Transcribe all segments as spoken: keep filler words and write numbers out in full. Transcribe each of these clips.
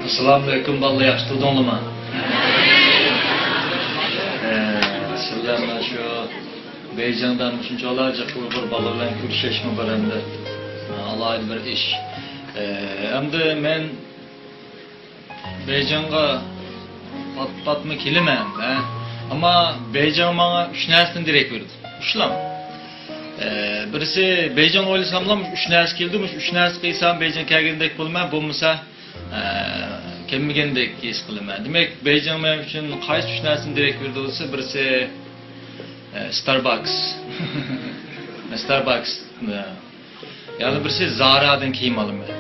ئەسسالامۇئەلەيكۇم بالىلار، ياخشى تۇردۇڭلارمۇ؟ ئە، سىلەر مانا شۇ بېيجىڭدا مۇشۇنچىۋالا جىق ئۇيغۇر بالا بىلەن كۆرۈشۈشمۇ بىر ئەمدى ئالاھىدە بىر ئىش. ئە، ئەمدى مەن بېيجىڭغا پات-پاتمۇ كېلىمەن، ھە. ئەمما بېيجىڭ ماڭا ئۈچ نەرسىدىن دېرەك بېرىدۇ. ئۈچلا. ئە، بىرسى، بېيجىڭ ئويلىساملا، مۇشۇ ئۈچ نەرسە كېلىدۇ، مۇشۇ ئۈچ نەرسە قىلسام بېيجىڭ كەلگەندەك بولىمەن، بولمىسا، ئە، كەلمىگەندەك ھېس قىلىمەن. دېمەك، بېيجىڭ مەن ئۈچۈن قايسى ئۈچ نەرسىدىن دېرەك بېرىدۇ دېسە، بىرسى، ئە، ستارباكس. ستارباكس. يەنە بىرسى زارادىن كىيىم ئالىمەن.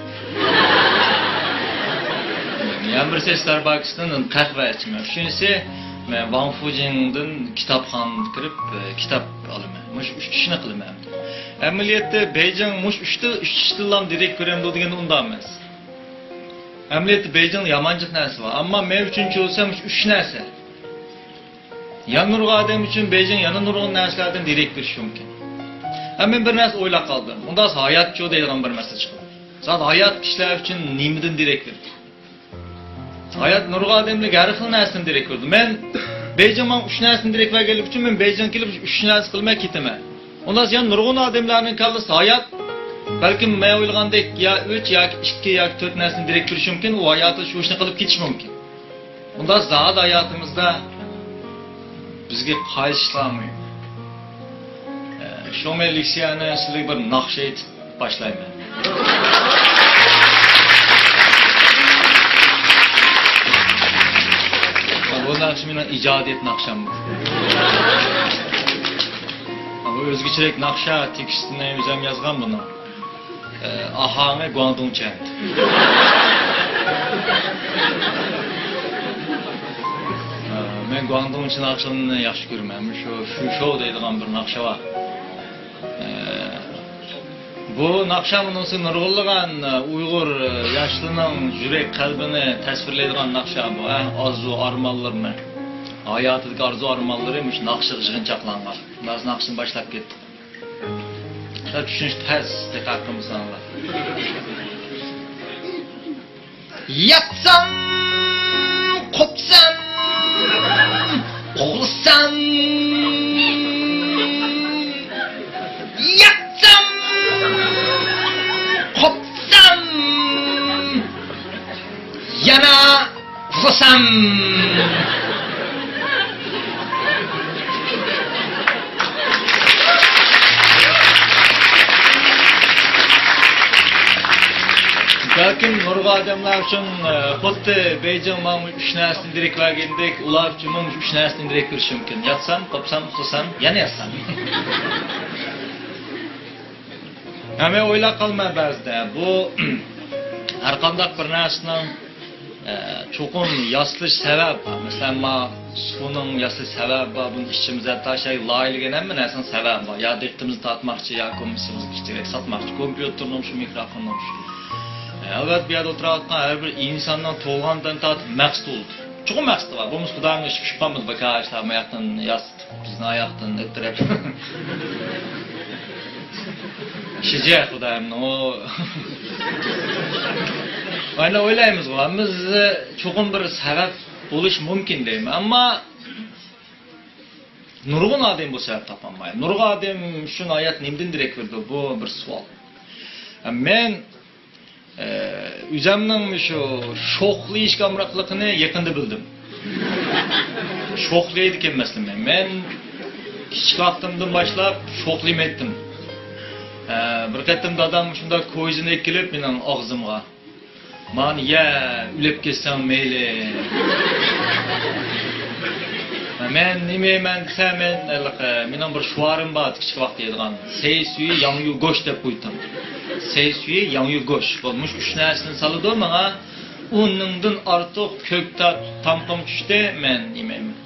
يەنە بىرسى ستارباكستىن قەھۋە ئىچىمەن. ئۈچىنچىسى، مەن ۋاڭ فۇجىڭدىن كىتابخانىغا كىرىپ، ئە، كىتاب ئالىمەن. مۇشۇ ئۈچ ئىشنى قىلىمەن. ئەمەلىيەتتە بېيجىڭ مۇشۇ ئۈچتە، ئۈچ ئىشتىنلا دېرەك بېرەمدۇ دېگەندە ئۇنداق ئەمەس. ئەمەلىيەتتە بېيجىڭدا يامان جىق نەرسە بار. ئەمما مەن ئۈچۈن چۈشەنسەم مۇشۇ ئۈچ نەرسە. يەنە نۇرغۇن ئادەم ئۈچۈن بېيجىڭ يەنە نۇرغۇن نەرسىلەردىن دېرەك بېرىشى مۇمكىن. ھە، مەن بىر نەرسە ئويلاپ قالدىم. ئۇنداق ھاياتچۇ دەيدىغان بىر مەسىلە چىقىدۇ. زادى ھايات كىشىلەر ئۈچۈن نېمىدىن دېرەك بېرىدۇ؟ ھايات نۇرغۇن ئادەملەرگە ھەر خىل نەرسىدىن دېرەك بېرىدۇ. مەن بېيجىڭ ماڭا ئۈچ نەرسىنى دېرەك بەرگەنلىكى ئۈچۈن مەن بېيجىڭغا كېلىپ ئۈچ نەرسە قىلماي كېتىمەن. ئۇنداق يەنە نۇرغۇن ئادەملەرنىڭ كاللىسى ھايات بەلكىم مەن ئويلىغاندەك يا ئۈچ ياكى ئىككى ياكى تۆت نەرسىنى دېرەك بېرىشى مۇمكىن. ئۇ ھاياتىدا شۇ ئىشنى قىلىپ كېتىشى مۇمكىن. ئۇنداق زادى ھاياتىمىزدا بىزگە قايسى ئىشلار مۇھىم؟ ئە، شۇڭا مەن لېكسىيەنى سىلەرگە بىر ناخشا ئېيتىپ باشلايمەن. بۇ ناخشا مېنىڭ ئىجادىيەت ناخشام. بۇ ئۆزگىچىرەك ناخشا، تېكىستىنى ئۆزۈم يازغان بۇنىڭ. ئاھاڭى گۇاڭدۇڭچە. مەن گۇاڭدۇڭچە ناخشىلىرىنى ياخشى كۆرىمەن. شۇ شۇشو دەيدىغان بىر ناخشا بار. بۇ ناخشا مۇنۇسى نۇرغۇنلىغان ئۇيغۇر ياشلىرىنىڭ يۈرەك قەلبىنى تەسۋىرلەيدىغان ناخشا بۇ، ھە؟ ئارزۇ ئارمانلىرىنى، ھاياتىدىكى ئارزۇ ئارمانلىرى مۇشۇ ناخشىغا يىغىنچاقلانغان. ھازىر ناخشىنى باشلاپ كەتتۇق. سەل چۈشىنىش تەس، دىققەت قىلمىساڭلار. ياتسام، قوپسام، ئۇخلىسام، ياتسام، قوپسام، يەنە ئۇخلىسام. بەلكىم نۇرغۇن ئادەملەر ئۈچۈن، ئە، خۇددى بېيجىڭ ماڭا ئۈچ نەرسىدىن دېرەك بەرگەندەك، ئۇلار ئۈچۈنمۇ ئۈچ نەرسىدىن دېرەك بېرىشى مۇمكىن. ياتسام، قوپسام، ئۇخلىسام، يەنە ياتسام. ھە، مەن ئويلاپ قالىمەن بەزىدە. بۇ ھەرقانداق بىر نەرسىنىڭ، ئە، چوقۇم ياسىلىش سەۋەبى بار. مەسىلەن، ما سۇنىڭ ياسىلىش سەۋەبى بار. بۇنى ئىچىمىز ھەتتا شەي لايىھەلىگەن ھەممە نەرسىنىڭ سەۋەبى بار. يا دىققىتىمىزنى تارتماقچى، يا كوممېرسىيىمىزنى كىچىكرەك ساتماقچى. كومپيۇتېرنىڭ شۇ، مىكروفوننىڭ شۇ. ئە، ئەلۋەتتە، بۇ يەردە ئولتۇرۇۋاتقان ھەر بىر ئىنساننىڭ تۇغۇلغاندىن تارتىپ مەقسىتى بولىدۇ. چوقۇم مەقسىتى بار. بولمىسا خۇدايىم ئىش پىشىپ قالمىدى، بۇ كاشلار ما ياقتىن ياس بىزنى ئاياقتىن ئۆتتۈرۈپ. شىجە خۇدايىمنىڭ ئۇ. ئاينا ئويلايمىزغۇ، ھەممىمىز چوقۇم بىر سەۋەب بولۇش مۇمكىن دەيمەن. ئەمما نۇرغۇن ئادەم بۇ سەۋەب تاپالمايدۇ. نۇرغۇن ئادەم ئۈچۈن ھايات نېمىدىن دېرەك بېرىدۇ؟ بۇ بىر سوئال. مەن ئە، ئۆزەمنىڭ شۇ شوخلىيىشقا ئامراقلىقىنى يېقىندا بىلدىم. شوخلىيدىكەن مەسىلەن مەن. مەن كىچىك ۋاقتىمدىن باشلاپ شوخلىيمەيتتىم. ئە، بىر قېتىم دادام شۇنداق كويزىنى ئەكېلىپ مېنىڭ ئاغزىمغا، مانا يە، ئۆلۈپ كەتسەڭ مەيلى. مەن نېمە يەيمەن دېسە، مەن ھېلىقى، مېنىڭ بىر شوئارىم بار، كىچىك ۋاقىت يەيدىغان. سەي سۈيى ياڭيۇ گوش دەپ قويدۇم. سەي سۈيى ياڭيۇ گوش. بۇ مۇشۇ ئۈچ نەرسىنى سالىدۇ ماڭا. ئۇنىڭدىن ئارتۇق كۆك تا-، تامىقىم چۈشتى، مەن يېمەيمەن.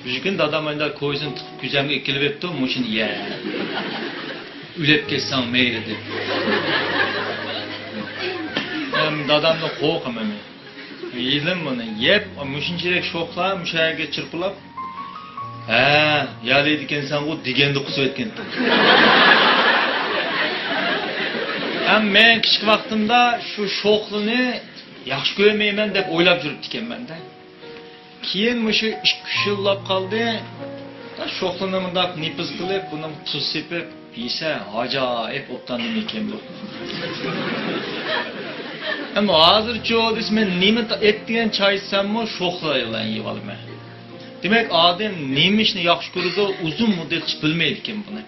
بىر كۈنى دادام ئايدا كويزىنى تۇتۇپ كۆزەمگە ئېكىلىۋېپتۇ، مۇشۇنى يە. ئۆلۈپ كەتسەڭ مەيلى دەپ. مەن دادامدىن قورقىمەن مەن. يېدىم بۇنى. يەپ، مۇشۇنچىلىك شوخلا، مۇشۇ يەرگە چىرپىلاپ. ھە، يالايدىكەنسەنغۇ دېگەندە قۇسۇۋەتكەنتىم. ھەم مەن كىچىك ۋاقتىمدا شۇ شوخلىنى ياخشى كۆرمەيمەن دەپ ئويلاپ يۈرۈپتىكەنمەن-دە. كېيىن مۇشۇ ئىككى، ئۈچ يىللاپ قالدى. شوخلىنى مۇنداق نېپىز قىلىپ، بۇنىڭغا تۇز سېپىپ يېسە، ئاجايىپ ئوبدان نېمە ئىكەن بۇ. ئەمما ھازىرچۇ دېسە، مەن نېمە تا-، ئەتىگەن چاي ئىچسەممۇ شوخلا بىلەن يەۋالىمەن. دېمەك، ئادەم نېمە ئىشنى ياخشى كۆرىدۇ، ئۇزۇن مۇددەتكىچە بىلمەيدىكەن بۇنى.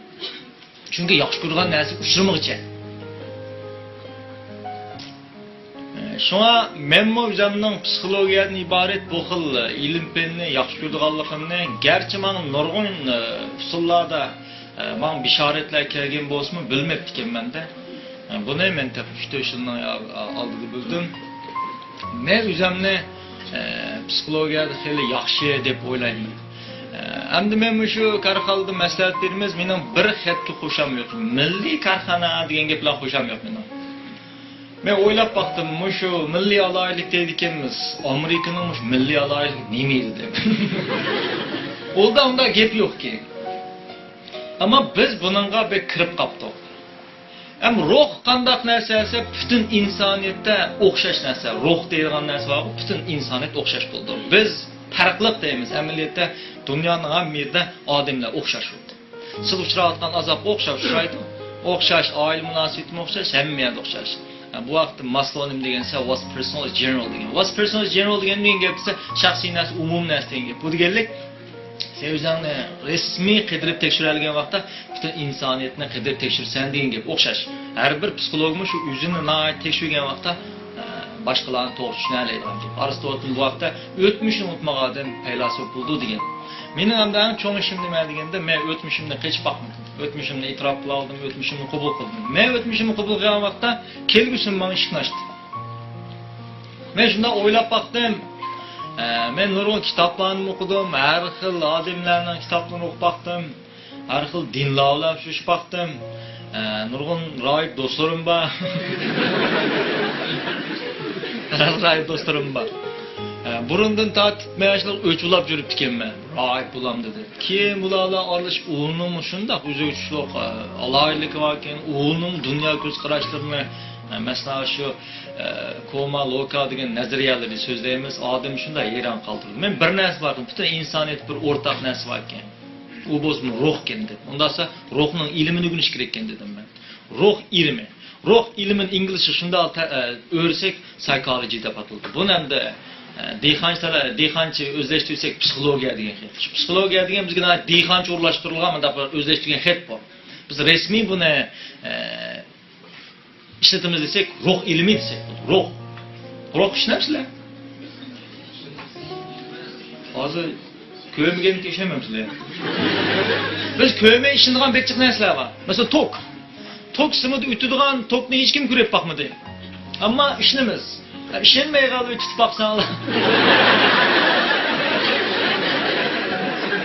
چۈنكى ياخشى كۆرىدىغان نەرسىگە ئۇچرىمىغۇچە. شۇڭا مەنمۇ ئۆزۈمنىڭ پسىخولوگىيەدىن ئىبارەت بۇ خىل ئىلىم-پەننى ياخشى كۆرىدىغانلىقىمنى، گەرچە ماڭا نۇرغۇن، ئە، ئۇسۇللاردا، ئە، ماڭا بىشارەتلەر كەلگەن بولسىمۇ، بىلمەپتىكەنمەن-دە. ئە، بۇنى مەن تېخى ئۈچ تۆت يىلنىڭ ئالدىدا بىلدىم. مەن ئۆزۈمنى، ئە، پسىخولوگىيەدە خېلى ياخشى دەپ ئويلايمەن. ئە، ئەمدى مەن مۇشۇ كارخانىدا مەسلىھەت بېرىمىز، مېنىڭ بىر خەتكە خۇشام يوق. مىللىي كارخانا دېگەن گەپ بىلەن خۇشام يوق مېنىڭ. مەن ئويلاپ باقتىم، مۇشۇ مىللىي ئالاھىدىلىك دەيدىكەنمىز، ئامېرىكىنىڭ مۇشۇ مىللىي ئالاھىدىلىكى نېمە ئىدى دەپ. ئۇندا ئۇنداق گەپ يوقكەن. ئەمما بىز بۇنىڭغا بەك كىرىپ قاپتۇق. ئەمما روھ قانداق نەرسە دېسە، پۈتۈن ئىنسانىيەتتە ئوخشاش نەرسە. روھ دەيدىغان نەرسە بارغۇ، پۈتۈن ئىنسانىيەت ئوخشاش بولىدۇ. بىز پەرقلىق دەيمىز، ئەمەلىيەتتە دۇنيانىڭ ھەممە يېرىدە ئادەملەر ئوخشاش بولىدۇ. سىز ئۇچراۋاتقان ئازابقا ئوخشاش ئۇچرايدۇ. ئوخشاش، ئائىلە مۇناسىۋىتىمۇ ئوخشاش، ھەممە يەردە ئوخشاش. بۇ ھەقتە ماسلو نېمە دېگەن دېسە، was personal is general دېگەن. Was personal is general دېگەن نېمە گەپ دېسە، شەخسىي نەرسە، ئومۇمىي نەرسە دېگەن گەپ. بۇ دېگەنلىك، سەن ئۆزۈڭنى رەسمىي قىدىرىپ تەكشۈرەلىگەن ۋاقىتتا، پۈتۈن ئىنسانىيەتنى قىدىرىپ تەكشۈرىسەن دېگەن گەپ ئوخشاش. ھەر بىر پسىخولوگمۇ شۇ ئۆزىنى ناھايىتى تەكشۈرگەن ۋاقىتتا، ئە، باشقىلارنى توغرا چۈشىنەلەيدىغان گەپ. ئارستوتىل بۇ ھەقتە ئۆتمۈشىنى ئۇنتۇمىغان ئادەم پەيلاسوپ بولىدۇ دېگەن. مېنىڭ ئەمدى ئەڭ چوڭ ئىشىم نېمە دېگەندە، مەن ئۆتمۈشۈمنى قېچىپ باقمىدىم. ئۆتمۈشۈمنى ئېتىراپ قىلالىدىم، ئۆتمۈشۈمنى قوبۇل قىلدىم. مەن ئۆتمۈشۈمنى قوبۇل قىلغان ۋاقىتتا كەلگۈسىم ماڭا ئىشىكنى ئاچتى. مەن شۇنداق ئويلاپ باقتىم. ئە، مەن نۇرغۇن كىتابلارنى ئوقۇدۇم، ھەر خىل ئادەملەرنىڭ كىتابلىرىنى ئوقۇپ باقتىم. ھەر خىل دىنلار بىلەن ئۇچرىشىپ باقتىم. ئە، نۇرغۇن راھىب دوستلىرىم بار. ھەر خىل راھىب دوستلىرىم بار. ئە، بۇرۇندىن تارتىپ مەن شۇنداق ئۆچ بولاپ يۈرۈپتىكەنمەن. راھىب بولام دېدىم. كېيىن بۇلار بىلەن ئارىلىشىپ ئۇلنىڭمۇ شۇنداق ئۆزىگە تۇشلۇق، ئە، ئالاھىدىلىكى باركەن، ئۇلنىڭ دۇنيا كۆز قاراشلىرىنى، ئە، مەسىلەن، شۇ، ئە، كوما لوكا دېگەن نەزەرىيەلىرى سۆزلەيمىز، ئادەمنى شۇنداق ھەيران قالدۇرىدۇ. مەن بىر نەرسە بار، پۈتۈن ئىنسانىيەتتە بىر ئورتاق نەرسە باركەن. ئۇ بولسىمۇ روھكەن دەپ. ئۇنداقسا روھنىڭ ئىلمىنى ئۆگىنىش كېرەككەن دېدىم مەن. روھ ئىلمى. روھ ئىلمىنى ئىنگلىزچە شۇنداق تە-، ئە، ئۆرسەك سايكولوجى دەپ ئاتىلىدۇ. بۇنى ئەمدى، ئە، دېھقانچىلار، دېھقانچە ئۆزلەشتۈرسەك پسىخولوگىيە دېگەن خەت. شۇ پسىخولوگىيە دېگەن بىزگە ناھايىتى دېھقانچە ئورۇنلاشتۇرۇلغان مۇنداق بىر ئۆزلەشتۈرگەن خەت بۇ. بىز رەسمىي بۇنى، ئە، ئىشلىتىمىز دېسەك، روھ ئىلمى دېسەك بولىدۇ. روھ. روھ ئىشىنەمسىلەر؟ ھازىر كۆرمىگەنگە ئىشىنەمسىلەر؟ بىز كۆرمەي ئىشىنىدىغان بەك جىق نەرسىلەر بار. مەسىلەن، توك. توك سىمىدا ئۆتىدىغان توكنى ھېچكىم كۆرۈپ باقمىدى. ئەمما ئىشىنىمىز. ئىشەنمەي قالىدۇ، تۇتۇپ باقساڭلار.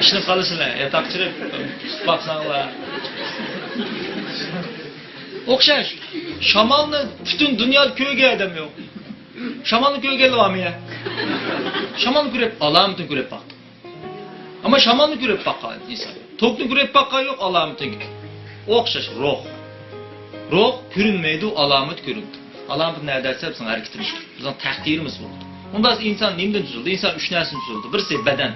ئىشىنىپ قالىسىلەر، ياتاقچىلىپ تۇتۇپ باقساڭلار. ئوخشاش. شامالنى پۈتۈن دۇنيادا كۆرگەن ئادەم يوق. شامالنى كۆرگەنلەر بارمۇ يا؟ شامالنى كۆرۈپ، ئالامىتىنى كۆرۈپ باقتى. ئەمما شامالنى كۆرۈپ باققان ئىنسان. توكنى كۆرۈپ باققان يوق، ئالامىتىنى. ئوخشاش، روھ. روھ كۆرۈنمەيدۇ، ئالامەت كۆرۈنىدۇ. ئالامەت نەدە دېسە، بىزنىڭ ھەرىكىتىمىز، بىزنىڭ تەقدىرىمىز بولىدۇ. ئۇنداق ئىنسان نېمىدىن تۈزۈلدى؟ ئىنسان ئۈچ نەرسىدىن تۈزۈلدى. بىرسى بەدەن.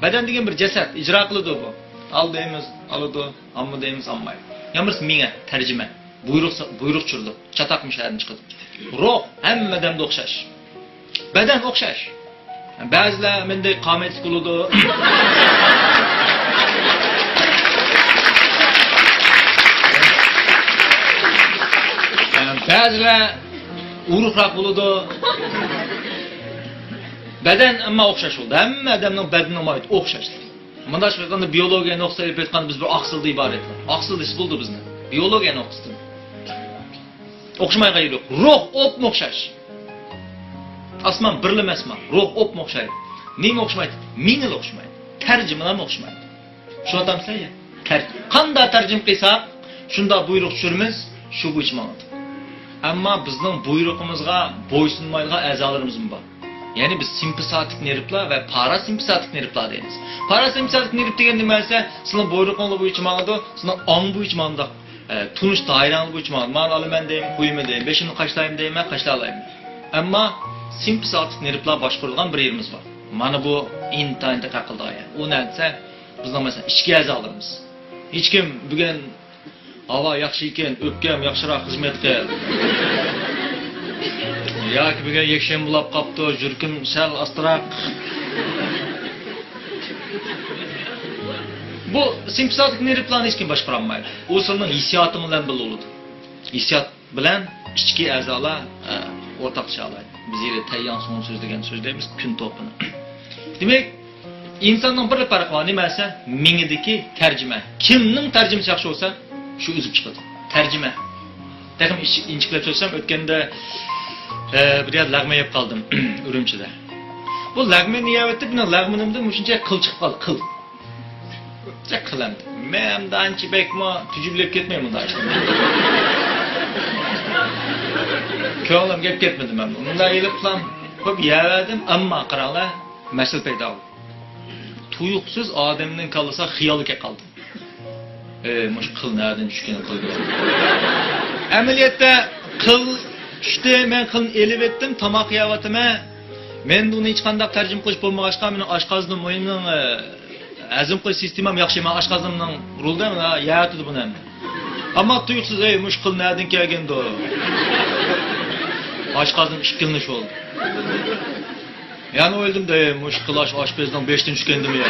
بەدەن دېگەن بىر جەسەت، ئىجرا قىلىدۇ بۇ. ئال دەيمىز، ئالىدۇ. ئامما دەيمىز، ئاممايدۇ. يەنە بىرسى مىڭە، تەرجىمە. بۇيرۇق، بۇيرۇق چۈشۈرىدۇ. چاتاق مۇشۇ يەردىن چىقىدۇ. روھ ھەممە ئادەمدە ئوخشاش. بەدەن ئوخشاش. بەزىلەر مەندەك قامەتلىك بولىدۇ. بەزىلەر ئورۇقراق بولىدۇ. بەدەن ئەمما ئوخشاش بولىدۇ. ھەممە ئادەمنىڭ بەدىنى ماھىيىتى ئوخشاش. مۇنداق قىلغاندا بىيولوگىيە نۇقتىسىدا ئېلىپ ئېيتقاندا بىز بىر ئاقسىل ئىبارەت. ئاقسىل دېسە بولىدۇ بىزنى. بىيولوگىيە نۇقتىسىدىن. ئوخشىمايدىغان يېرى يوق. روھ ئوپمۇ ئوخشاش. ئاسمان بىرلا ئاسمان. روھ ئوپمۇ ئوخشايدۇ. نېمە ئوخشىمايدۇ؟ مېڭىلا ئوخشىمايدۇ. تەرجىمىلەرمۇ ئوخشىمايدۇ. چۈشىنىۋاتامسىلەر يا؟ تەر-، قانداق تەرجىمە قىلساق، شۇنداق بۇيرۇق چۈشۈرىمىز، شۇ بويىچە ماڭىدۇ. ئەمما بىزنىڭ بۇيرۇقىمىزغا بويسۇنمايدىغان ئەزالىرىمىزمۇ بار. يەنى بىز سىمپاتىك نېرۋلار ۋە پاراسىمپاتىك نېرۋلار دەيمىز. پاراسىمپاتىك نېرۋ دېگەن نېمە دېسە، سىزنىڭ بۇيرۇقىڭلار بويىچە ماڭىدۇ، سىزنىڭ ئاڭ بويىچە ماڭىدۇ، ئە، تونۇش دائىرەڭلار بويىچە ماڭىدۇ. مانا ئالىمەن دەيمەن، قويىمەن دەيمەن، بېشىمنى قاشلايمەن دەيمەن، قاشلالايمەن. ئەمما سىمپىساتىك نېرۋلار باشقۇرىدىغان بىر يېرىمىز بار. مانا بۇ ئىنتايىن دىققەت قىلىدىغان يەر. ئۇ نەدىسە، بىزنىڭ مەسىلەن ئىچكى ئەزالىرىمىز. ھېچكىم بۈگۈن ھاۋا ياخشى ئىكەن، ئۆپكەم ياخشىراق خىزمەت قىل. ياكى بۈگۈن يەكشەنبە بولاپ قاپتۇ، يۈرىكىم سەل ئاستىراق. بۇ سىمپىساتىك نېرۋلارنى ھېچكىم باشقۇرالمايدۇ. ئۇ سىلىنىڭ ھېسسىياتىڭ بىلەن بىللە بولىدۇ. ھېسسىيات بىلەن ئىچكى ئەزالار، ئە، ئورتاقلىشالايدۇ. بىز يەنە تەيياڭ سۇڭ سۆزلىگەن سۆزلەيمىز، كۈن توپىنى. دېمەك، ئىنساننىڭ بىر پەرقى بار، نېمە دېسە، مېڭىدىكى تەرجىمە. كىمنىڭ تەرجىمىسى ياخشى بولسا، شۇ ئۈزۈپ چىقىدۇ. تەرجىمە. تېخىمۇ ئىچ-، ئىنچىكىلەپ سۆزلىسەم، ئۆتكەندە، ئە، بىر يەردە لەغمەن يەپ قالدىم، ئۈرۈمچىدە. بۇ لەغمەننى يەۋېتىپ، مېنىڭ لەغمىنىمدىن مۇشۇنچە قىل چىقىپ قالدى، قىل. جاق قىلامدۇ. مەن ئەمدى ئانچە بەكمۇ تۈجۈبلەپ كەتمەي مۇنداق ئىشلارنى. كۆڭلۈم گەپ كەتمىدى مەن. مۇنداق ئېلىپلا قويۇپ يەۋەردىم، ئەمما قاراڭلار، مەسىلە پەيدا بولدى. تۇيۇقسىز ئادەمنىڭ كاللىسىغا خىيال كەپ قالدى. ئەي، مۇشۇ قىل نەدىن چۈشكىنى قىلدى. ئەمەلىيەتتە قىل چۈشتى، مەن قىلنى ئېلىۋەتتىم، تاماق يەۋاتىمەن. مەن بۇنى ھېچقانداق تەرجىمە قىلىش بولمىغاچقا، مېنىڭ ئاشقازىنىم، مېنىڭ، ئە، ھەزىم قىلىش سىستېمام ياخشى، مانا ئاشقازىنىمنىڭ رولىدا، مانا يەۋاتىدۇ بۇنى ھەممە. ئەمما تۇيۇقسىز، ئەي، مۇشۇ قىل نەدىن كەلگەندۇ؟ ئاشقازىنىم ئىككىلىنىش بولدى. يەنە ئويلىدىم-دە، ئەي، مۇشۇ قىل ئاش-، ئاشپەزنىڭ بېشىدىن چۈشكەندىمۇ يا؟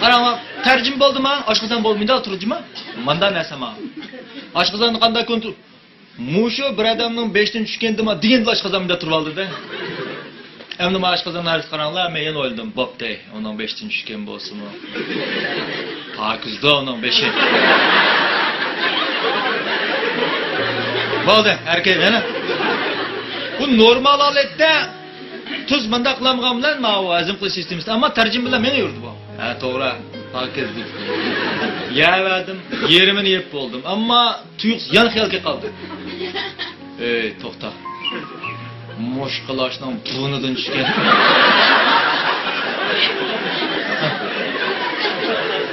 قاراڭ، تەرجىمە بولدىما؟ ئاشقازان بولدى، مۇنداق تۇردىما؟ مانداق نەرسە ما. ئاشقازاننى قانداق كونترول؟ مۇشۇ بىر ئادەمنىڭ بېشىدىن چۈشكەندىما دېگەندىلا ئاشقازان مۇنداق تۇرۇۋالدى-دە. ئەمدى ما ئاشقازان ھەرىكىتى قاراڭلار، مەن يەنە ئويلىدىم، بوپتۇ، ئۇنىڭ بېشىدىن چۈشكەن بولسىمۇ، پاكىزدۇ ئۇنىڭ بېشى. بولدى، ھەرىكەت يەنە. بۇ نورمال ھالەتتە تۈز مۇنداق قىلالمىغان بىلەن ماۋۇ ھەزىم قىلىش سىستېمىسى، ئەمما تەرجىمە بىلەن مېڭە يۈرىدۇ بۇ. ھە، توغرا، پاكىز. يەۋەردىم، يېرىمىنى يەپ بولدۇم. ئەمما تۇيۇقسىز يەنە خىيال كېلىپ قالدى. ئەي، توختا. مۇشۇ قىل ئاشنىڭ بۇرنىدىن چۈشكەن.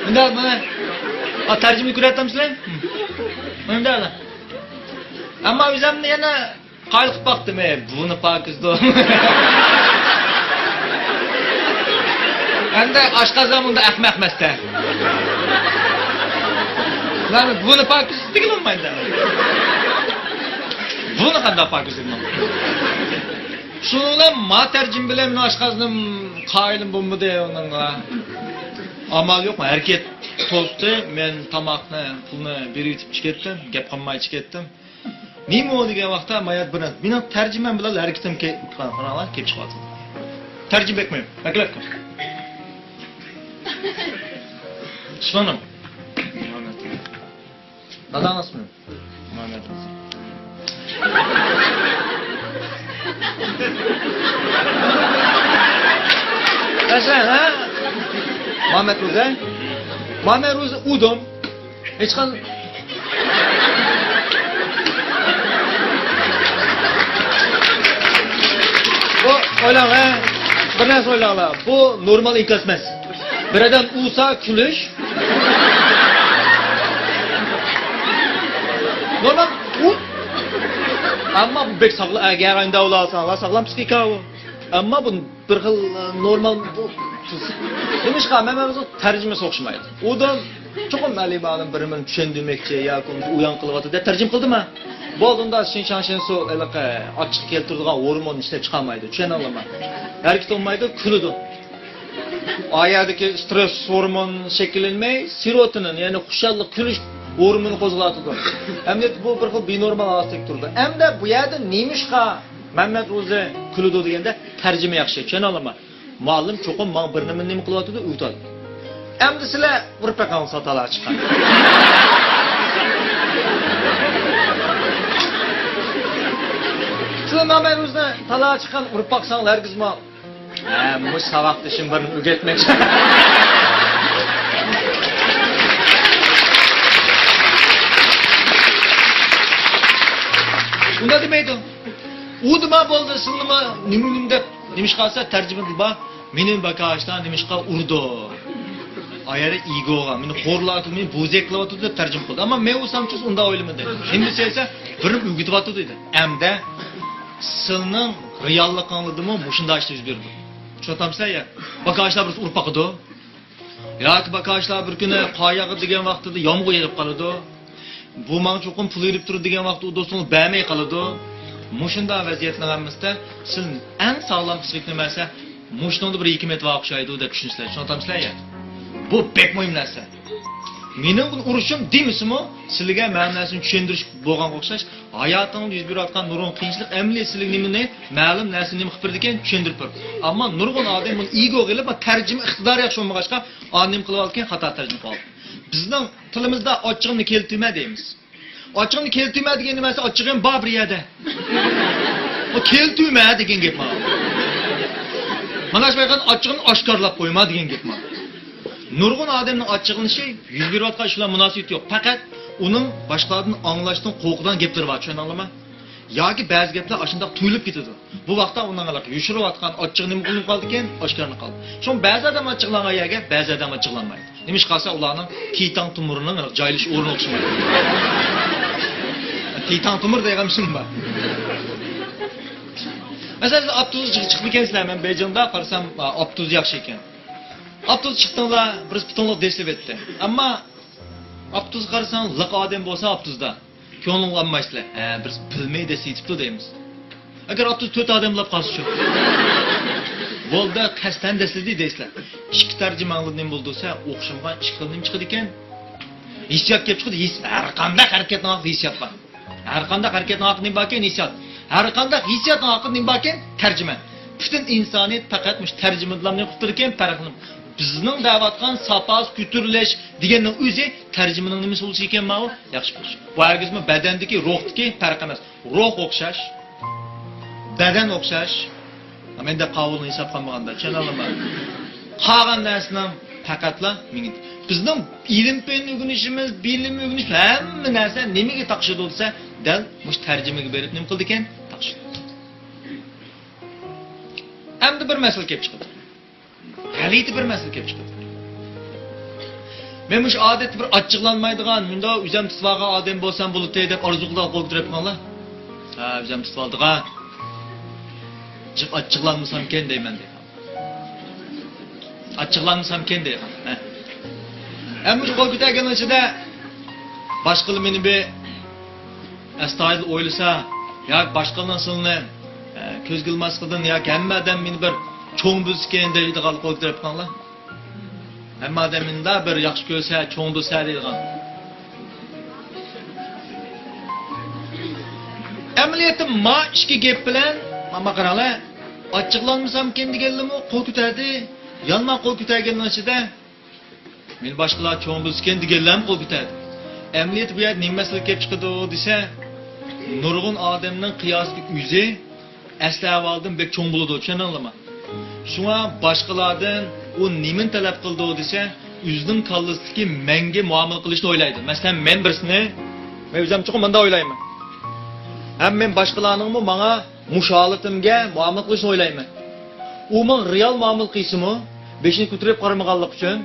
مۇنداق، مانا. ئا، تەرجىمىنى كۆرۈۋاتامسىلەر؟ مۇنداق. ئەمما ئۆزۈمنى يەنە قايىل قىلىپ باقتىم، ئەي، بۇنى پاكىزدۇ. ئەمدى ئاشقازان ئۇنداق ئەخمەق ئەمەستە. مانا بۇنى پاكىز دېگىلى بولمايدۇ. بۇنى قانداق پاكىز دېدىم؟ شۇنىڭ بىلەن ما تەرجىمە بىلەن مېنىڭ ئاشقازىنىم قايىلىم بولمىدى ئۇنىڭغا. ئامال يوق، ھەرىكەت توستى. مەن تاماقنى، پۇلنى بېرىۋېتىپ چىقىپ كەتتىم، گەپ قىلماي چىقىپ كەتتىم. نېمە ئۇ دېگەن ۋاقىتتا، مايا بىر مېنىڭ تەرجىمەم بىلەن ھەرىكىتىم كېلىپ، قاراڭلار، كېلىپ چىقىۋاتىدۇ. تەرجىمە بەكمۇ بەكلەپ. ئىسمىڭ نېمە؟ داداڭ ئىسمى؟ مەمەت روزى. مەسىلەن، ھە؟ مەمەت روزى. مەمەت روزى ئۇدۇم. ھېچقان-، بۇ، ئويلاڭ، ھە؟ بىر نەرسە ئويلاڭلار. بۇ نورمال ئىنكاس ئەمەس. بىر ئادەم ئۇرسا كۈلۈش. نورمال ئۇ. ئەمما بۇ بەك ساغلام، ئەگەر ئاينى داۋالىساڭلار، ساغلام پسىخىكا ئۇ. ئەمما بۇ بىر خىل، ئە، نورمال بۇ. نېمىشقا؟ مەن، مەن ئۆزۈم تەرجىمىسى ئوخشىمايدۇ. ئۇدۇم چوقۇم ئەلىم ئالىم بىر نېمىنى چۈشەندۈرمەكچى ياكى ئۇنى ئۇيان قىلىۋاتىدۇ دەپ تەرجىمە قىلدىما؟ بولدى، ئۇندا شىنشاڭشىنسۇ ھېلىقى ئاچچىق كەلتۈرىدىغان ھورموننى ئىشلەپ چىقارمايدۇ. چۈشەنەلەيمەن. ھەرىكەت بولمايدۇ، كۈلىدۇ. ئا يەردىكى سترېس ھورمون شەكىللەنمەي، سېروتونىن، يەنى خۇشاللىق، كۈلۈش ھورمونى قوزغىلىۋاتىدۇ. ئەمدى بۇ بىر خىل بىنورمال ھالەتتە تۇرىدۇ. ئەمدى بۇ يەردە نېمىشقا مەمەت روزى كۈلىدۇ دېگەندە، تەرجىمە ياخشى، چۈشەنەلەيمەن. مۇئەللىم چوقۇم ماڭا بىر نېمە، نېمە قىلىۋاتىدۇ، ئۆگىتىۋاتىدۇ. ئەمدى سىلەر ئۇرۇپ بېقىڭ، سىلەر تالاغا چىققان. سىلەر مەمەت روزىنى تالاغا چىققان ئۇرۇپ باقساڭلار ھەرگىزمۇ، ھە، مۇشۇ ساۋاقدىشىم بىرنى ئۆگەتمەكچى. ئۇنداق دېمەيدۇ. ئۇ دېمە بولدى، سىلنىمۇ نېمە، نېمە دەپ، نېمىشقا دېسە تەرجىمىدە بار. مېنى باكاشتا نېمىشقا ئۇردى؟ ئايەر ئىگوغا، مېنى خورلاۋاتىدۇ، مېنى بوزەك قىلىۋاتىدۇ دەپ تەرجىمە قىلدى. ئەمما مەن بولسام چۈز ئۇنداق ئويلىمىدىم. نېمە دېسە، بىرنى ئۆگىتىۋاتىدۇ دېدى. ئەمدى سىلنىڭ رېئاللىقىڭلاردىمۇ مۇشۇنداق ئىشلار يۈز بېرىدۇ. چۈشىنىۋاتامسىلەر يا؟ باكاشلار بىرسى ئۇرۇپ باقىدۇ. ياكى باكاشلار بىر كۈنى قار ياغىدۇ دېگەن ۋاقتىدا يامغۇر يېغىپ قالىدۇ. بۇ ماڭا چوقۇم پۇل بېرىپ تۇرىدۇ دېگەن ۋاقىتتا ئۇ دوستۇڭلار بەرمەي قالىدۇ. مۇشۇنداق ۋەزىيەتنىڭ ھەممىسىدە سىز ئەڭ ساغلام قىسمىتى نېمە دېسە، مۇشۇنىڭدا بىر ھېكمەت بار ئوخشايدۇ دەپ چۈشىنىسىلەر. چۈشىنىۋاتامسىلەر يا؟ بۇ بەك مۇھىم نەرسە. مېنىڭ بۇنى ئۇرۇشۇم دېمىسىمۇ، سىلىگە مەنىسىنى چۈشەندۈرۈش بولغانغا ئوخشاش، ھاياتىڭدا يۈز بېرىۋاتقان نۇرغۇن قىيىنچىلىق ئەمەلىي سىلىگە نېمىنى مەلۇم نەرسىنى نېمە قىلىپ بېرىدىكەن، چۈشەندۈرۈپ بېرىدۇ. ئەمما نۇرغۇن ئادەم بۇنى ئىگو قىلىپ، تەرجىمە ئىقتىدارى ياخشى بولمىغاچقا، ئادەم نېمە قىلىۋالىدىكەن، خاتا تەرجىمە قىلىۋالىدۇ. بىزنىڭ تىلىمىزدا ئاچچىقىمنى كېلتۈرمە دەيمىز. ئاچچىقىمنى كېلتۈرمە دېگەن نېمە دېسە، ئاچچىقىم بار بىر يەردە. ئۇ كېلتۈرمە دېگەن گەپ مانا. مانا شۇ ئاچچىقىمنى ئاشكارىلاپ قويما دېگەن گەپ مانا. نۇرغۇن ئادەمنىڭ ئاچچىقلىنىشى يۈز بېرىۋاتقان ئىش بىلەن مۇناسىۋىتى يوق. پەقەت ئۇنىڭ باشقىلاردىن ئاڭلاشتىن قورقىدىغان گەپلىرى بار، چۈشەندىڭلارمۇ؟ ياكى بەزى گەپلەر ئاشۇنداق تۇيۇلۇپ كېتىدۇ. بۇ ۋاقىتتا ئۇنىڭ ھېلىقى يوشۇرۇۋاتقان ئاچچىقى نېمە قىلىنىپ قالىدىكەن؟ ئاشكارىلىنىپ قالىدۇ. شۇڭا بەزى ئادەم ئاچچىقلانغان يەرگە بەزى ئادەم ئاچچىقلانمايدۇ. نېمىشقا دېسە ئۇلارنىڭ تىيتاڭ تومۇرىنىڭ ھېلىقى جايلىشىش ئورنى ئوخشىمايدۇ. تىيتاڭ تومۇر دەيدىغان شۇ بار. مەسىلەن، سىز ئاپتوبۇسقا چىقىپ كەلسىلەر، مەن بېيجىڭدا قارىسام، ئاپتوبۇس ياخشى ئىكەن. ئاپتوبۇسقا چىقتىڭلار، بىرسى پۇتۇڭلۇق دېسىلىۋەتتى. ئەمما ئاپتوبۇسقا قارىساڭ، لىق ئادەم بولسا ئاپتوبۇستا. كۆڭلۈڭ ئالمايسىلەر. ھە، بىرسى بىلمەي دەسسىتىپتۇ دەيمىز. ئەگەر ئاپتوبۇس تۆت ئادەم بولاپ قالسىچۇ؟ بولدى، قەستەن دەسسىدى دەيسىلەر. ئىككى تەرجىمەڭلار نېمە بولىدۇ دېسە، ئوخشىمىغان ئىككى خىل نېمە چىقىدىكەن؟ ھېسسىيات كېلىپ چىقىدۇ، ھېس-، ھەر قانداق ھەرىكەتنىڭ ھەققىدە ھېسسىيات بار. ھەر قانداق ھەرىكەتنىڭ ھەققىدە نېمە باركەن؟ ھېسسىيات. ھەر قانداق ھېسسىياتنىڭ ھەققىدە نېمە باركەن؟ تەرجىمە. پۈتۈن ئىنسانىيەت پەقەت مۇشۇ تەرجىمە بىلەن نېمە قىلىپ تۇرىدىكەن؟ پەرقلىنىپ. بىزنىڭ دەۋاتقان ساپاسى كۆتۈرۈلۈش دېگەننىڭ ئۆزى تەرجىمىنىڭ نېمىسى بولۇشى ئىكەن ماۋۇ؟ ياخشى بولۇش. بۇ ھەرگىزمۇ بەدەندىكى روھتىكى پەرق ئەمەس. روھ ئوخشاش، بەدەن ئوخشاش. مەن دەپ قاۋۇلنى ھېساب قىلمىغاندا، چۈشەنەلەيمەن. قالغان نەرسىنىڭ پەقەتلا مېڭىدە. بىزنىڭ ئىلىم پەن ئۆگىنىشىمىز، بىلىم ئۆگىنىش، ھەممە نەرسە نېمىگە تاقىشىدۇ دېسە، دەل مۇشۇ تەرجىمىگە بېرىپ نېمە قىلىدىكەن؟ تاقىشىدۇ. ئەمدى بىر مەسىلە كېلىپ چىقىدۇ. غەلىتە بىر مەسىلە كېلىپ چىقىدۇ. مەن مۇشۇ ئادەتتە بىر ئاچچىقلانمايدىغان، مۇنداق ئۆزۈم تۇتۇۋالغان ئادەم بولسام بولاتتى دەپ ئارزۇ قىلىدىغان قول كۆتۈرۈپ قويۇڭلار. ھە، ئۆزۈم تۇتۇۋالىدىغان. جىق ئاچچىقلانمىسامكەن دەيمەن دەيدۇ. ئاچچىقلانمىسامكەن دەيدۇ. ھە. ھەم مۇشۇ قول كۆتەرگەننىڭ ئىچىدە باشقىلار مېنى بىر ئەستايىدىل ئويلىسا، ياكى باشقىلارنىڭ سىلىنى، ئە، كۆزگە ئىلماسلىقىدىن ياكى ھەممە ئادەم مېنى بىر چوڭ بىلسىكەن دەيدىغان قول كۆتۈرۈپ قويۇڭلار. ھەممە ئادەم مېنى بىر ياخشى كۆرسە، چوڭ بىلسە دەيدىغان. ئەمەلىيەتتە ما ئىككى گەپ بىلەن، ما، ما قاراڭلار، ئاچچىقلانمىسامكەن دېگەنلىرىمۇ قول كۆتەردى، يانما قول كۆتەرگەننىڭ ئىچىدە مېنى باشقىلار چوڭ بىلسىكەن دېگەنلەرمۇ قول كۆتەردى. ئەمەلىيەتتە بۇ يەردە نېمە مەسىلە كېلىپ چىقىدۇ دېسە، نۇرغۇن ئادەمنىڭ قىياسىدىكى ئۆزى ئەسلى ئەھۋالدىن بەك چوڭ بولىدۇ، چۈشەندىڭلارمۇ؟ شۇڭا باشقىلاردىن ئۇ نېمىنى تەلەپ قىلىدۇ دېسە، ئۆزىنىڭ كاللىسىدىكى مەنگە مۇئامىلە قىلىشنى ئويلايدۇ. مەسىلەن، مەن بىرسىنى، مەن ئۆزۈم چوقۇم مۇنداق ئويلايمەن. ھەم مەن باشقىلارنىڭمۇ ماڭا مۇشۇ ھالىتىمگە مۇئامىلە قىلىشنى ئويلايمەن. ئۇ ماڭا رېئال مۇئامىلە قىلسىمۇ، بېشىنى كۆتۈرۈپ قارىمىغانلىقى ئۈچۈن،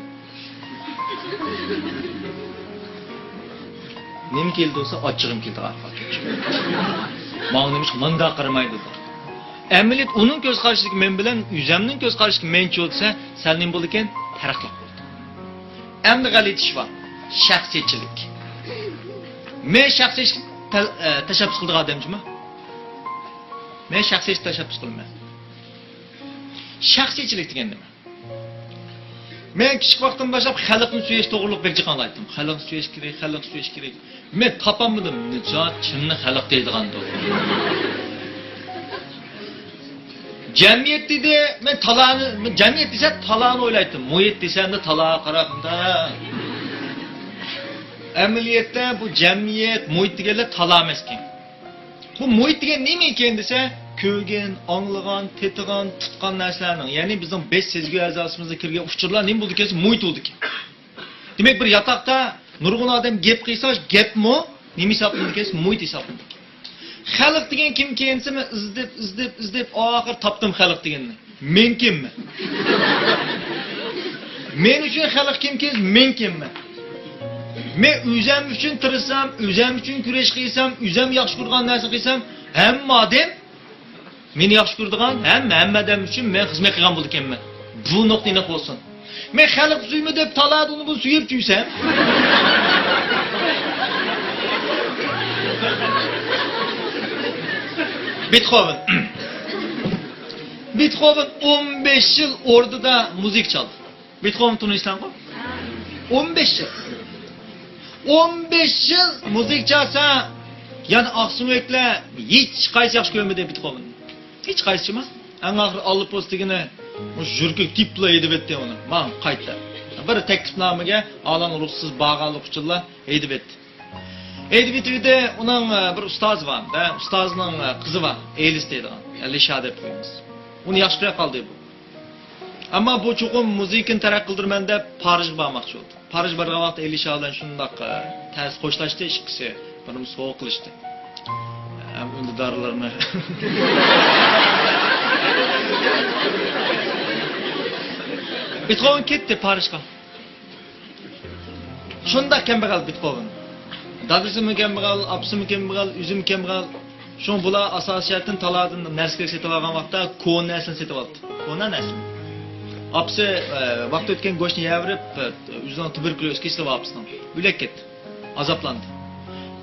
نېمە كېلىدۇ دېسە، ئاچچىقىم كېلىدۇ ئارقىغا. ماڭا نېمىشقا مانداق قارىمايدۇ دەپ. ئەمەلىيەت ئۇنىڭ كۆز قارىشىدىكى مەن بىلەن ئۆزەمنىڭ كۆز قارىشىدىكى مەنچۇ دېسە، سەل نېمە بولىدىكەن؟ پەرقلىق بولىدۇ. ئەمدى غەلىتە ئىش بار. شەخسىيەتچىلىك. مەن شەخسىيەتچىلىك تەل-، ئە، تەشەببۇس قىلىدىغان ئادەم جۇمۇ. مەن شەخسىيەتچىلىك تەشەببۇس قىلىمەن. شەخسىيەتچىلىك دېگەن نېمە؟ مەن كىچىك ۋاقتىمدىن باشلاپ خەلقنى سۈيۈش توغرۇلۇق بىر جىق ئاڭلايتتىم. خەلقنى سۈيۈش كېرەك، خەلقنى سۈيۈش كېرەك. مەن تاپالمىدىم، نىجات كىمنى خەلق دەيدىغاندۇ؟ جەمئىيەت دېدى، مەن تالانى، مەن جەمئىيەت دېسە تالانى ئويلايتتىم. مۇھىت دېسەمدە تالاغا قاراپ مۇنداق. ئەمەلىيەتتە بۇ جەمئىيەت، مۇھىت دېگەنلەر تالا ئەمەسكەن. بۇ مۇھىت دېگەن نېمە ئىكەن دېسە، كۆرگەن، ئاڭلىغان، تېتىغان، تۇتقان نەرسىلەرنىڭ، يەنى بىزنىڭ بەش سەزگۈ ئەزاسىمىزغا كىرگەن ئۇچۇرلار نېمە بولىدىكەن دېسە، مۇھىت بولىدىكەن. دېمەك، بىر ياتاقتا نۇرغۇن ئادەم گەپ قىلسا، گەپمۇ نېمە ھېسابلىنىدىكەن دېسە، مۇھىت ھېسابلىنىدىكەن. خەلق دېگەن كىمكەن دېسە، مەن ئىزدەپ، ئىزدەپ، ئىزدەپ، ئاخىر تاپتىم خەلق دېگەننى. مەن كىممەن؟ مەن ئۈچۈن خەلق كىمكەن دېسە، مەن كىممەن؟ مەن ئۆزۈم ئۈچۈن تىرىشسام، ئۆزۈم ئۈچۈن كۈرەش قىلسام، ئۆزۈم ياخشى كۆرىدىغان نەرسىنى قىلسام، ھەممە ئادەم مېنى ياخشى كۆرىدىغان ھەممە، ھەممە ئادەم ئۈچۈن مەن خىزمەت قىلغان بولىدىكەنمەن. بۇ نۇقتا ئېنىق بولسۇن. مەن خەلق سۆيىمەن دەپ تالادا ئۇنى بۇنى سۆيۈپ يۈرسەم. بېتخوۋېن. بېتخوۋېن ئون بەش يىل ئوردىدا مۇزىكا چالدى. بېتخوۋېن تونۇيسىلەرغۇ؟ ئون بەش يىل. ئون بەش يىل مۇزىكا چالسا، يەنە ئاقسۆڭەكلەر ھېچقايسى ياخشى كۆرمىدى بېتخوۋېننى. ھېچقايسىچىما؟ ئەڭ ئاخىرى ئاللا پوست دېگىنى مۇشۇ يۈرىكى تېپىپلا ھەيدىۋەتتى ئۇنى. ماڭ قايت دەپ. بىر تەكلىپنامىگە ئالان رۇخسىتسىز بارغانلىقى ئۈچۈنلا ھەيدىۋەتتى. ھەيدىۋېتىۋىدى، ئۇنىڭ، ئە، بىر ئۇستازى بار. ھە، ئۇستازىنىڭ، ئە، قىزى بار. ئېلىس دەيدىغان. ئە، لىشا دەپ قويىمىز. ئۇنى ياخشى كۆرۈپ قالدى بۇ. ئەمما بۇ چوقۇم مۇزىكىنى تەرەققىي قىلدۇرىمەن دەپ پارىژغا بارماقچى بولدى. پارىژغا بارغان ۋاقىتتا ئېلىشا بىلەن شۇنداق، ئە، تەس خوشلاشتى ئىككىسى. بىرىمۇ سوغۇق قىلىشتى. ھەم ئۈندىدارلىرىنى. بېتخوۋېن كەتتى پارىژغا. شۇنداق كەمبەغەل بېتخوۋېن. دادىسىمۇ كەمبەغەل، ئاپىسىمۇ كەمبەغەل، ئۆزىمۇ كەمبەغەل. شۇڭا بۇلار ئاساسىي جەھەتتىن تالادىن نەرسە كېرەك سېتىۋالغان ۋاقىتتا كونا نەرسىنى سېتىۋالدى. كونا نەرسىنى. ئاپىسى، ئە، ۋاقتى ئۆتكەن گۆشنى يەۋېرىپ، ئە، ئۆزىنىڭ تۇبېركۇليوز كېسىلى بار ئاپىسىنىڭ. ئۆلۈپ كەتتى. ئازابلاندى.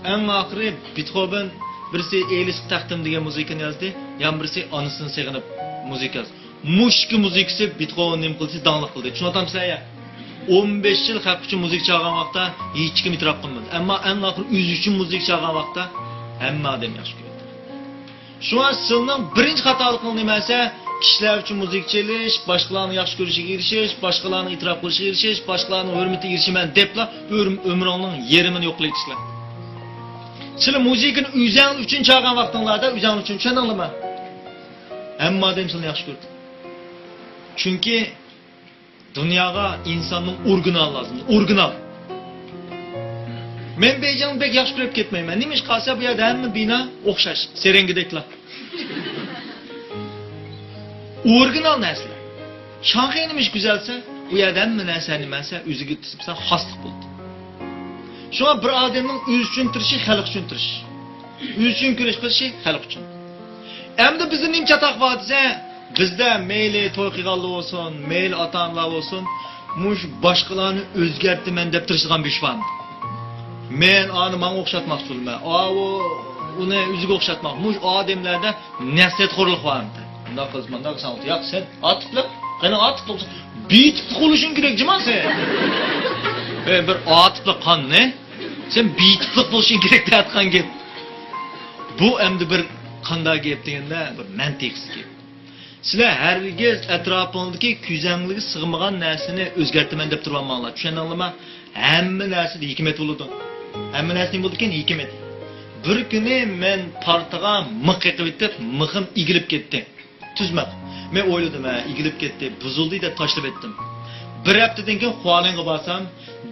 ئەڭ ئاخىرى بېتخوۋېن بىرسى ئېلىسقا تەقدىم دېگەن مۇزىكىنى يازدى، يەنە بىرسى ئانىسىنى سېغىنىپ مۇزىكا يازدى. مۇشۇ ئىككى مۇزىكىسى بېتخوۋېننى نېمە قىلدى، داڭلىق قىلدى. چۈشىنىۋاتامسىلەر يا؟ ئون بەش يىل خەلق ئۈچۈن مۇزىكا چالغان ۋاقىتتا ھېچكىم ئېتىراپ قىلمىدى. ئەمما ئەڭ ئاخىرى ئۆزى ئۈچۈن مۇزىكا چالغان ۋاقىتتا ھەممە ئادەم ياخشى كۆردى. شۇڭا سىلنىڭ بىرىنچى خاتالىقىڭ نېمە دېسە، كىشىلەر ئۈچۈن مۇزىكا چېلىش، باشقىلارنىڭ ياخشى كۆرۈشىگە ئېرىشىش، باشقىلارنىڭ ئېتىراپ قىلىشىغا ئېرىشىش، باشقىلارنىڭ ھۆرمىتىگە ئېرىشىمەن دەپلا ئۆر-، ئۆمرۈڭنىڭ يېرىمىنى يوقلايسىلەر. سىلەر مۇزىكىنى ئۆزەڭلار ئۈچۈن چالغان ۋاقتىڭلاردا، ئۆزەڭلار ئۈچۈن، چۈشەندىڭلارمۇ؟ ھەممە ئادەم سىلىنى ياخشى كۆردى. چۈنكى دۇنياغا ئىنساننىڭ ئورىگىنالى لازىم. ئورىگىنال. مەن بېيجىڭنى بەك ياخشى كۆرۈپ كەتمەيمەن. نېمىشقا دېسە، بۇ يەردە ھەممە بىنا ئوخشاش. سەرەڭگىدەكلا. ئورىگىنال نەرسىلەر. شاڭخەي نېمىشقا گۈزەلسە، بۇ يەردە ھەممە نەرسە نېمە دېسە، ئۆزىگە دېسە خاسلىق بولدى. شۇڭا بىر ئادەمنىڭ ئۆزى ئۈچۈن تىرىشىشى، خەلق ئۈچۈن تىرىشىش. ئۆزى ئۈچۈن كۈرەش قىلىشى، خەلق ئۈچۈن. ئەمدى بىزدە نېمە چاتاق بار دېسە، بىزدە مەيلى توي قىلغانلار بولسۇن، مەيلى ئاتا-ئانىلار بولسۇن، مۇشۇ باشقىلارنى ئۆزگەرتىمەن دەپ تىرىشىدىغان بىر ئىش بار. مەن ئانى ماڭا ئوخشاتماقچى بولىمەن. ئاۋۇ ئۇنى ئۆزىگە ئوخشاتماق. مۇشۇ ئادەملەردە نەسىھەتخورلۇق بار ئەمدى. مۇنداق قىلسا، مۇنداق قىلساڭ، ياق، سەن ئاتىپلىق، قېنى ئاتىپلىق بولسا، بىتىپلىق بولۇشۇڭ كېرەك جۇما سەن. ئە، بىر ئاتىپلىق قاننى، سەن بىتىپلىق بولۇشۇڭ كېرەك دەيدىغان گەپ. بۇ ئەمدى بىر قانداق گەپ دېگەندە، بىر مەنتىقسىز گەپ. سىلەر ھەرگىز ئەتراپىڭىزدىكى كۆزەڭلىگە سىغمىغان نەرسىنى ئۆزگەرتىمەن دەپ تۇرۇۋالماڭلار. چۈشەندىڭلارمۇ؟ ھەممە نەرسىدە ھېكمەت بولىدۇ. ھەممە نەرسە نېمە بولىدىكەن؟ ھېكمەت. بىر كۈنى مەن پارتىغا مىخ قېقىۋېتىپ، مىخىم ئېگىلىپ كەتتى. تۈز مىخ. مەن ئويلىدىم، ھە، ئېگىلىپ كەتتى، بۇزۇلدى دەپ تاشلىۋەتتىم. بىر ھەپتىدىن كېيىن خۇالىنغا بارسام،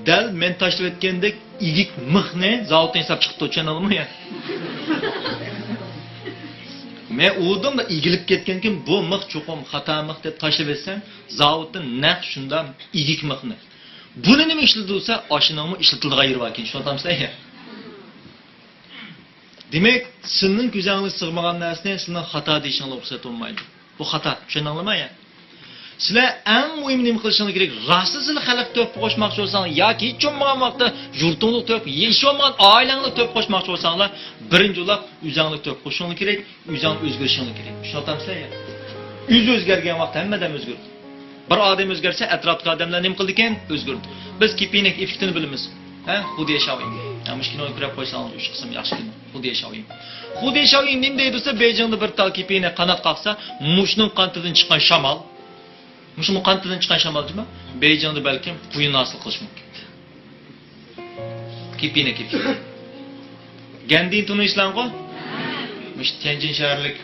دەل مەن تاشلىۋەتكەندەك ئېگىك مىخنى زاۋۇتتىن ياساپ چىقىپتۇ، چۈشەندىڭلارمۇ يا؟ مەن ئۇدۇم ئېگىلىپ كەتكەنكىن، بۇ مىخ چوقۇم خاتا مىخ دەپ تاشلىۋەتسەم، زاۋۇتتىن نەق شۇنداق ئېگىك مىخنى. بۇنى نېمە ئىشلىتىدۇ دېسە، ئاشۇنىڭمۇ ئىشلىتىلىدىغان يېرى باركەن، چۈشىنىۋاتامسىلەر يا؟ دېمەك، سىلىنىڭ كۆزەڭلىك سىغمىغان نەرسىنى سىلىنىڭ خاتا دېيىشىڭلار رۇخسەت بولمايدۇ. بۇ خاتا، چۈشەندىڭلارمۇ يا؟ سىلەر ئەڭ مۇھىم نېمە قىلىشىڭلار كېرەك؟ راستلا سىلەر خەلققە تۆھپە قوشماقچى بولساڭلار ياكى ھېچ بولمىغان ۋاقىتتا يۇرتۇڭلۇق تۆھپە، ھېچ بولمىغان ئائىلەڭلىك تۆھپە قوشماقچى بولساڭلار، بىرىنچى بولۇپ ئۆزەڭلىك تۆھپە قوشۇشۇڭلار كېرەك، ئۆزەڭ ئۆزگىرىشىڭلار كېرەك. چۈشىنىۋاتامسىلەر يا؟ ئۆزى ئۆزگەرگەن ۋاقىتتا ھەممە ئادەم ئۆزگىرىدۇ. بىر ئادەم ئۆزگەرسە، ئەتراپتىكى ئادەملەر نېمە قىلىدىكەن؟ ئۆزگىرىدۇ. بىز كېپىنەك ئېففېكتىنى بىلىمىز. ھە؟ خۇدې شاۋيىڭ. ھە، مۇشۇ كىنونى كۆرۈپ قويساڭلار، ئۈچ قىسىم ياخشى كىنو. خۇدې شاۋيىڭ. خۇدې شاۋيىڭ نېمە دەيدۇ دېسە، بېيجىڭدا بىر تال كېپىنەك قانات قاقسا، مۇشۇنىڭ قانىتىدىن چىققان شامال. مۇشۇ قانىتىدىن چىققان شامال جۇما. بېيجىڭدا بەلكىم قۇيۇن ھاسىل قىلىشى مۇمكىن. كېپىنەك، كېپىنەك. گەندىنى تونۇيسىلەرغۇ؟ مۇشۇ تيەنجىن شەھەرلىك.